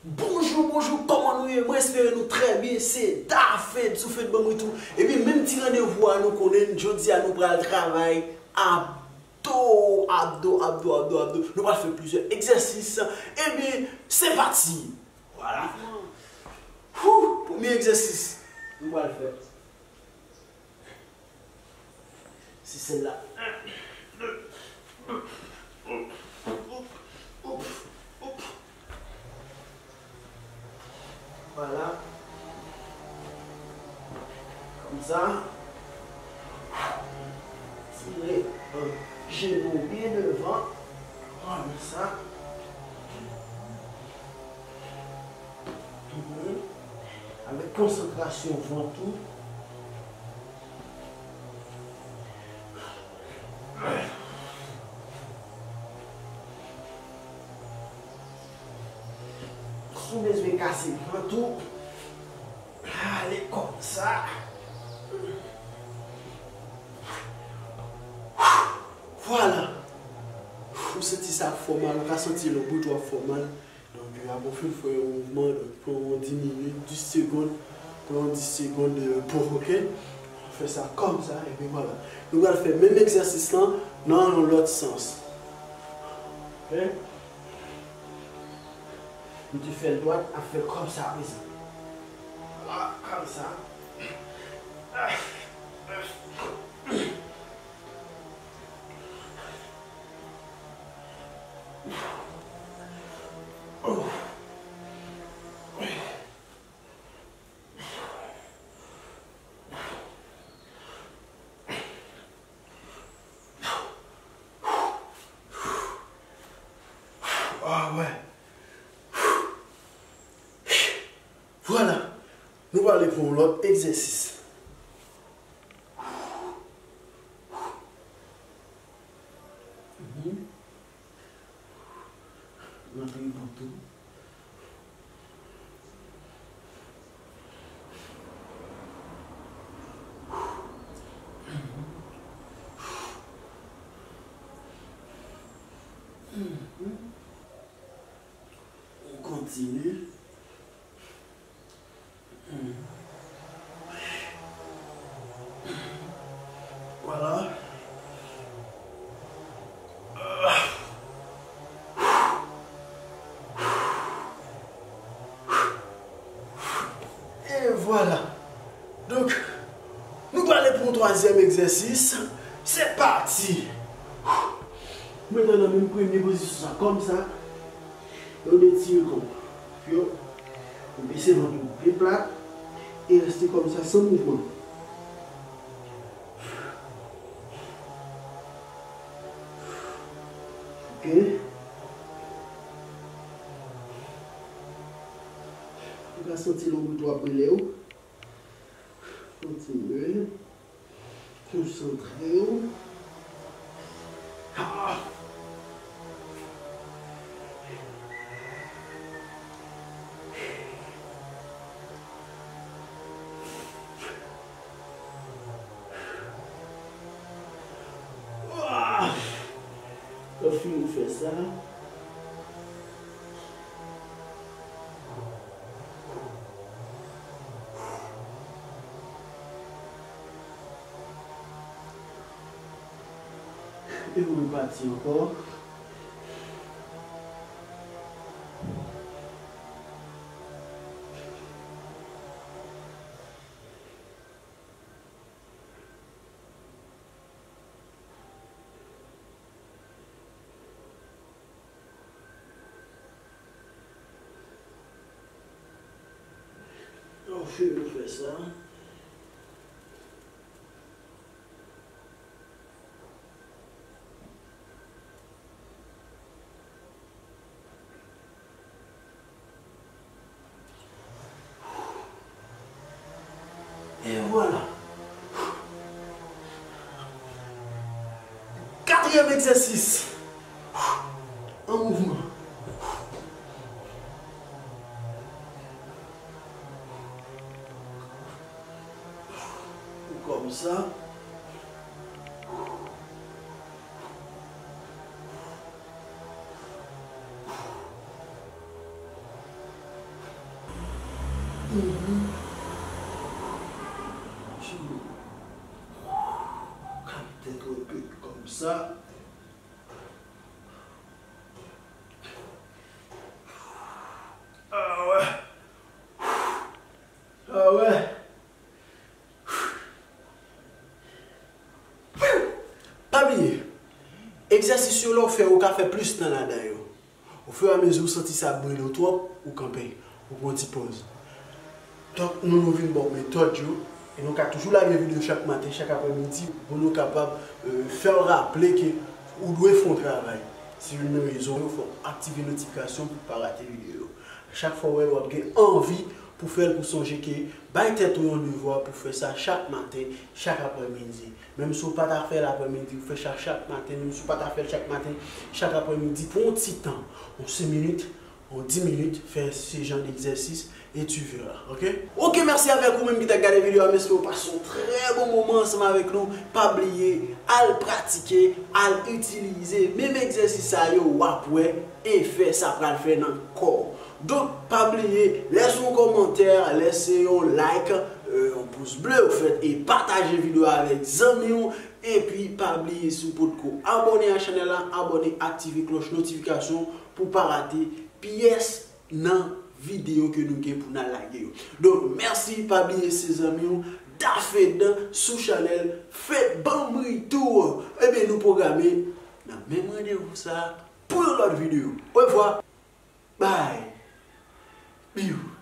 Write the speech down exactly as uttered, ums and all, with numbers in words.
Bonjou, bonjou, kòman nou ye? Mwen espere nou trè byen. Se Dafed sou Fed Ban Mwen Tou. Epi menm ti randevou a nou konnen, jodi a nou pral travay abdo, abdo, abdo, abdo, abdo. Nou pral fè plizyè egzèsis. Epi se pati. Vwala. Hou, premye egzèsis nou pral fè. Se sèl la. Vwala. Kòmsa. Tire, euh, jenou byen devan. Kòmsa. Mhm. Avèk konsantrasyon vant ou. Si w bezwen kase vant ou, ale kòmsa. Vwala. Ou santi sa ap fè w mal, ou ka santi lè w bout ou ap fè w mal. Donk, apre w fin fè yon mouvman, donk, pran yon dis minit, dis segonn, pran yon dis segonn de repo, oke? Fè sa kòmsa, epi vwala. Nou pral fè menm egzèsis lan nan yon lòt sans. Oke? Nou te fè l dwat, ap fè kòmsa aprezan. Vwala, kòmsa. Ah wè. Vwala. Nou prale pou yon lòt egzèsis. Mhm. Rantre vant ou. Mhm. Kontinye. Vwala. E vwala. Donk, nou prale pou yon twazyèm egzèsis. Se pati. Mwen nan menm premye pozisyon sa, kòmsa. Yo detire kò w. Yo, ou bese vant ou byen plat e rete kòmsa san mouvman. Oke. Ou ka santi lè w ap rele w. Kontinye. Konsantre w. Ah! Ah! Lè w fin fè sa, e ou repati ankò. Lè w fin fè sa, e vwala. Katriyèm egzèsis. An mouvman. Kòmsa. Kap tèt w enpe kòmsa. Ah wè. Ah wè. Pa bliye, egzèsis yo lè w fè, ou ka fè plis tan ladan yo. Ofiramezi ou santi sa ap brile w twòp, ou kanpe, ou pran ti pòz. Donk, nou, nou vin ba w metòd yo, e nou ka toujou lage videyo chak maten, chak aprèmidi, pou nou kapab, euh, fè w raple ke ou dwe fè yon travay. Se youn nan rezon yo, fò w aktive notifikasyon pou w pa rate videyo yo. Chak fwa w wè, w ap gen anvi pou fè l, pou sonje ke bay tèt ou yon devwa pou fè sa chak maten, chak aprèmidi. Menm si w pa ta fè l aprèmidi, ou fè sa chak maten, menm si w pa ta fè l chak maten, chak aprèmidi, pran yon ti tan, yon senk minit, yon dis minit, fè se jan degzèsis, et tu verras, ok? Ok, mèsi avèk ou menm ki t ap gade videyo a, m espere w pase yon trè bon moman ansanm avèk nou. Pa bliye, al pratike, al itilize menm egzèsis sa yo, w ap wè efè sa pral fè nan kò w. Donk, pa bliye, lèse yon kòmantè, lèse yon like, euh, yon pous ble, ofèt, e pataje videyo a avèk zanmi w. Epi, pa bliye, si w potko abòne a chanèl la, abòne, aktive klòch notifikasyon pou w pa rate pyès nan videyo ke nou gen pou n al lage yo. Donk, mèsi, pa bliye se zanmi w Dafedan sou chanèl Fed Banm Retour. Ebyen, nou pwograme nan menm randevou sa a pou yon lòt videyo. Orevwa. Bye. Biw.